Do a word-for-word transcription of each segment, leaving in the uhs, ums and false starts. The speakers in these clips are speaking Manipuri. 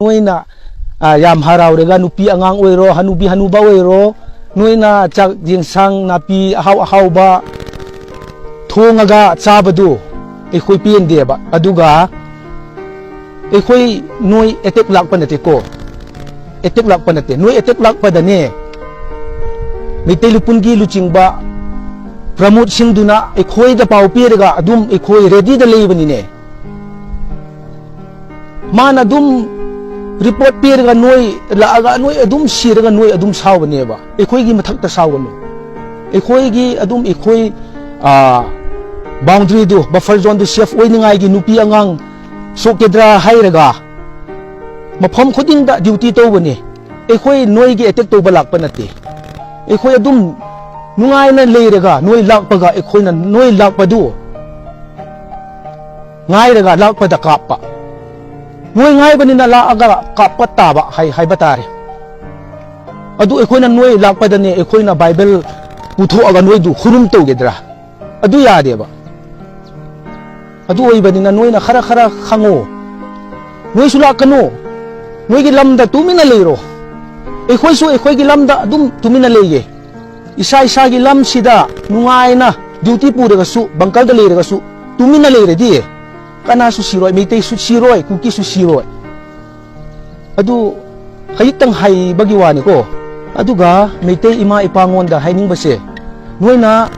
ꯅꯣꯏꯅ, ꯑ, ꯌꯥꯝ ꯍꯔꯥꯎꯔꯒ ꯅꯨꯄꯤ ꯑꯉꯥꯡ ꯑꯣꯏꯔꯣ, ꯍꯅꯨꯕꯤ ꯍꯅꯨꯕ ꯑꯣꯏꯔꯣ, ꯅꯣꯏꯅ ꯆꯥꯛ ꯌꯦꯟꯁꯥꯡ ꯅꯥꯄꯤ ꯑꯍꯥꯎ ꯑꯍꯥꯎꯕ ꯊꯣꯡꯉꯒ ꯆꯥꯕꯗꯨ ꯑꯩꯈꯣꯏ ꯄꯦꯟꯗꯦꯕ꯫ ꯑꯗꯨꯒ ꯑꯩꯈꯣꯏ, ꯅꯣꯏ ꯑꯦꯇꯦꯛ ꯂꯥꯛꯄ ꯅꯠꯇꯦꯀꯣ, ꯑꯦꯇꯦꯛ ꯂꯥꯛꯄ ꯅꯠꯇꯦ꯫ ꯅꯣꯏ ꯑꯦꯇꯦꯛ ꯂꯥꯛꯄꯗꯅꯦ, ꯃꯩꯇꯩ ꯂꯨꯄꯨꯟꯒꯤ ꯂꯨꯆꯤꯡꯕ ꯄ꯭ꯔꯃꯣꯗ ꯁꯤꯡꯗꯨꯅ ꯑꯩꯈꯣꯏꯗ ꯄꯥꯎ ꯄꯤꯔꯒ ꯑꯗꯨꯝ ꯑꯩꯈꯣꯏ ꯔꯦꯗꯤꯗ ꯂꯩꯕꯅꯤꯅꯦ꯫ ꯃꯥꯅ ꯑꯗꯨꯝ ꯔꯤꯄꯣꯔꯠ ꯄꯤꯔꯒ ꯅꯣꯏ ꯂꯥꯛꯑꯒ ꯅꯣꯏ ꯑꯗꯨꯝ ꯁꯤꯔꯒ ꯅꯣꯏ ꯑꯗꯨꯝ ꯁꯥꯎꯒꯅꯦꯕ꯫ ꯑꯩꯈꯣꯏꯒꯤ ꯃꯊꯛꯇ ꯁꯥꯎꯒꯅꯨ꯫ ꯑꯩꯈꯣꯏꯒꯤ ꯑꯗꯨꯝ ꯑꯩꯈꯣꯏ, ꯑ, ꯕꯥꯎꯟꯗꯔꯤꯗꯨ, ꯕꯐꯔ ꯖꯣꯟꯗꯨ ꯁꯦꯐ ꯑꯣꯏꯅꯤꯡꯉꯥꯏꯒꯤ ꯅꯨꯄꯤ ꯑꯉꯥꯡ ꯁꯣꯛꯀꯗ꯭ꯔꯥ ꯍꯥꯏꯔꯒ ꯃꯐꯝ ꯈꯨꯗꯤꯡꯗ ꯗ꯭ꯌꯨꯇꯤ ꯇꯧꯕꯅꯤ꯫ ꯑꯩꯈꯣꯏ ꯅꯣꯏꯒꯤ ꯑꯦꯇꯦꯛ ꯇꯧꯕ ꯂꯥꯛꯄ ꯅꯠꯇꯦ꯫ ꯑꯩꯈꯣꯏ ꯑꯗꯨꯝ ꯅꯨꯡꯉꯥꯏꯅ ꯂꯩꯔꯒ ꯅꯣꯏ ꯂꯥꯛꯄꯒ ꯑꯩꯈꯣꯏꯅ ꯅꯣꯏ ꯂꯥꯛꯄꯗꯨ ꯉꯥꯏꯔꯒ ꯂꯥꯛꯄꯗ ꯀꯥꯞꯄ꯫ ꯅꯣꯏ ꯉꯥꯏꯕꯅꯤꯅ ꯂꯥꯛꯑꯒ ꯀꯥꯞꯄ ꯇꯥꯕ ꯍꯥꯏ-, ꯍꯥꯏꯕ ꯇꯥꯔꯦ꯫ ꯑꯗꯨ ꯑꯩꯈꯣꯏꯅ ꯅꯣꯏ ꯂꯥꯛꯄꯗꯅꯦ ꯑꯩꯈꯣꯏꯅ ꯕꯥꯏꯕꯜ ꯄꯨꯊꯣꯛꯑꯒ ꯅꯣꯏꯗꯨ ꯈꯨꯔꯨꯝ ꯇꯧꯒꯗ꯭ꯔꯥ? ꯑꯗꯨ ꯌꯥꯗꯦꯕ꯫ ꯑꯗꯨ ꯑꯣꯏꯕꯅꯤꯅ ꯅꯣꯏꯅ ꯈꯔ ꯈꯔ ꯈꯪꯉꯣ꯫ ꯅꯣꯏꯁꯨ ꯂꯥꯛꯀꯅꯨ꯫ ꯅꯣꯏꯒꯤ ꯂꯝꯗ ꯇꯨꯃꯤꯟꯅ ꯂꯩꯔꯣ꯫ ꯑꯩꯈꯣꯏꯁꯨ ꯑꯩꯈꯣꯏꯒꯤ ꯂꯝꯗ ꯑꯗꯨꯝ ꯇꯨꯃꯤꯟꯅ ꯂꯩꯒꯦ꯫ ꯏꯁꯥ ꯏꯁꯥꯒꯤ ꯂꯝꯁꯤꯗ ꯅꯨꯡꯉꯥꯏꯅ ꯗ꯭ꯌꯨꯇꯤ ꯄꯨꯔꯒꯁꯨ, ꯕꯪꯀꯔꯗ ꯂꯩꯔꯒꯁꯨ ꯇꯨꯃꯤꯟꯅ ꯂꯩꯔꯗꯤ ꯀꯅꯥꯁꯨ ꯁꯤꯔꯣꯏ, ꯃꯩꯇꯩꯁꯨ ꯁꯤꯔꯣꯏ, ꯀꯨꯀꯤꯁꯨ ꯁꯤꯔꯣꯏ꯫ ꯑꯗꯨ ꯈꯖꯤꯛꯇꯪ ꯍꯥꯏꯕꯒꯤ ꯋꯥꯅꯤꯀꯣ꯫ ꯑꯗꯨꯒ ꯃꯩꯇꯩ ꯏꯃꯥ ꯏꯄꯥꯉꯣꯟꯗ ꯍꯥꯏꯅꯤꯡꯕꯁꯦ, ꯅꯣꯏꯅ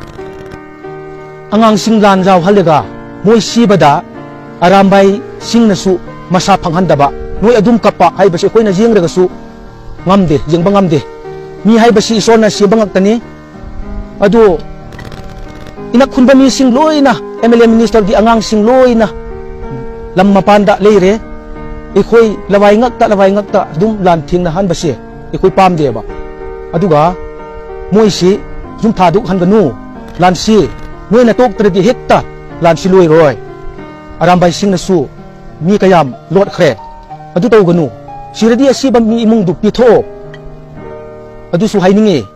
ꯑꯉꯥꯡꯁꯤꯡ ꯂꯥꯟ ꯌꯥꯎꯍꯜꯂꯒ ꯃꯣꯏ ꯁꯤꯕꯗ ꯑꯔꯥꯝꯕꯥꯏꯁꯤꯡꯅꯁꯨ ꯃꯁꯥ ꯐꯪꯍꯟꯗꯕ, ꯅꯣꯏ ꯑꯗꯨꯝ ꯀꯞꯄ ꯍꯥꯏꯕꯁꯦ ꯑꯩꯈꯣꯏꯅ ꯌꯦꯡꯂꯒꯁꯨ ꯉꯝꯗꯦ, ꯌꯦꯡꯕ ꯉꯝꯗꯦ꯫ ꯃꯤ ꯍꯥꯏꯕꯁꯤ ꯏꯁꯣꯔꯅ ꯁꯦꯝꯕ ꯉꯥꯛꯇꯅꯤ꯫ ꯑꯗꯨ ꯏꯅꯛ ꯈꯨꯟꯕ ꯃꯤꯁꯤꯡ ꯂꯣꯏꯅ, ꯑꯦꯝ ꯑꯦꯜ ꯑꯦ ꯃꯤꯅꯤꯁꯇꯔꯒꯤ ꯑꯉꯥꯡꯁꯤꯡ ꯂꯣꯏꯅ ꯂꯝ ꯃꯄꯥꯟꯗ ꯂꯩꯔꯦ꯫ ꯑꯩꯈꯣꯏ ꯂꯋꯥꯏ ꯉꯛꯇ, ꯂꯋꯥꯏ ꯉꯛꯇ ꯑꯗꯨꯝ ꯂꯥꯟ ꯊꯦꯡꯅꯍꯟꯕꯁꯦ ꯑꯩꯈꯣꯏ ꯄꯥꯝꯗꯦꯕ꯫ ꯑꯗꯨꯒ ꯃꯣꯏꯁꯤ ꯌꯨꯝ ꯊꯥꯗꯣꯛꯍꯟꯒꯅꯨ꯫ ꯂꯥꯟꯁꯤ ꯅꯣꯏꯅ ꯇꯣꯛꯇ꯭ꯔꯗꯤ ꯍꯦꯛꯇ ꯂꯥꯟꯁꯤ ꯂꯣꯏꯔꯣꯏ꯫ ꯑꯔꯥꯝꯕꯥꯏꯁꯤꯡꯅꯁꯨ ꯃꯤ ꯀꯌꯥꯝ ꯂꯣꯠꯈ꯭ꯔꯦ꯫ ꯑꯗꯨ ꯇꯧꯒꯅꯨ꯫ ꯁꯤꯔꯗꯤ ꯑꯁꯤꯕ ꯃꯤ ꯏꯃꯨꯡꯗꯨ ꯄꯤꯊꯣꯛꯑꯣ꯫ ꯑꯗꯨꯁꯨ ꯍꯥꯏꯅꯤꯡꯉꯤ꯫